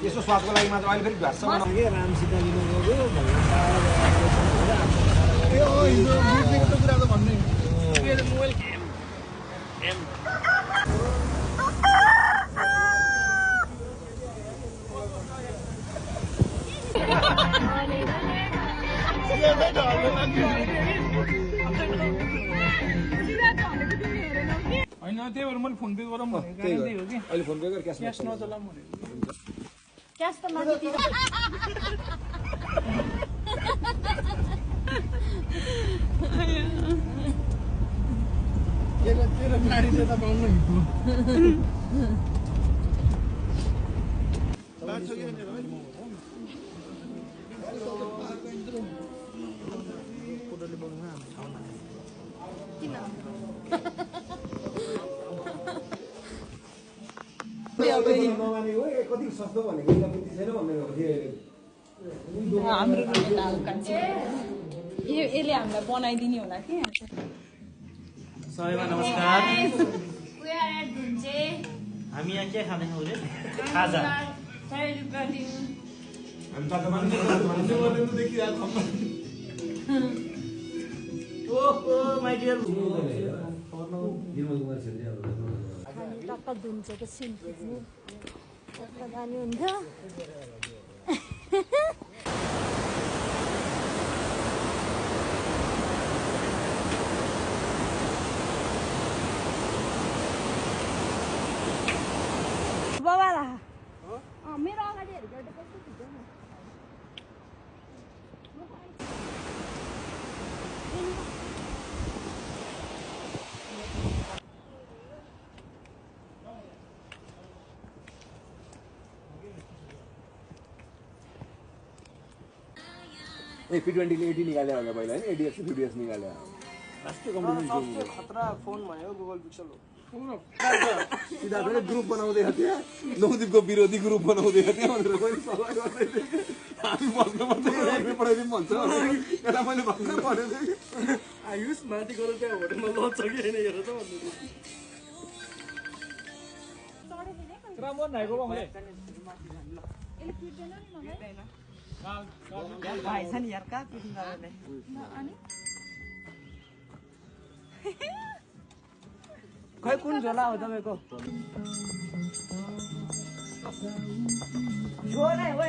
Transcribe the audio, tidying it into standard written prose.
यसो स्वादको लागि मात्र अहिले फेरि भ्याट्छ रामसित लिनु गयो कुरा त भन्ने होइन त्यही भएर मैले फोन पे गरौँ भनेको कारण त्यही हो कि अहिले फोन पे गर क्यास नचलाऊँ भनेको क्यास त नदिदिनु तेरो गाडी चाहिँ त पाउनु हिँड्नु कति सस्तो भनेको छैन भनेर हाम्रो यसले हामीलाई बनाइदिने होला कि सबैमा नमस्कार हामी यहाँ के खाँदैछौँ रे खाजा ओहो माइ डियर टक्क धुन्छको सिन खिच्ने टक्क जाने हुन्छ बाबाला मेरो अगाडि हेरेको एउटा कस्तो खिच्दैन P20 ले 80 निकाले होला पहिला हैन ADS से PDS निकाले राष्ट्रिय कम्पिटिसन खतरा फोन भयो गुगल पिक्सल हो सीधा गएर ग्रुप बनाउँदै थियो नौदीपको विरोधी ग्रुप बनाउँदै थियो भनेर मैले सल्लाह गर्दै थिएँ हामी बस्नु पर्छ पढाइदिउँ भन्छ यसलाई मैले भन्न पर्यो आयुष माथि गएर त्यहाँ होटलमा लज छ कि होइन हेर त भन्नु राम्रो नाइको मलाई यसले पिट्दैन नि मलाई भाइ छ नि यार कहाँ पिट्नु गर्ने अनि खै कुन झोला हो तपाईँको छोरा हो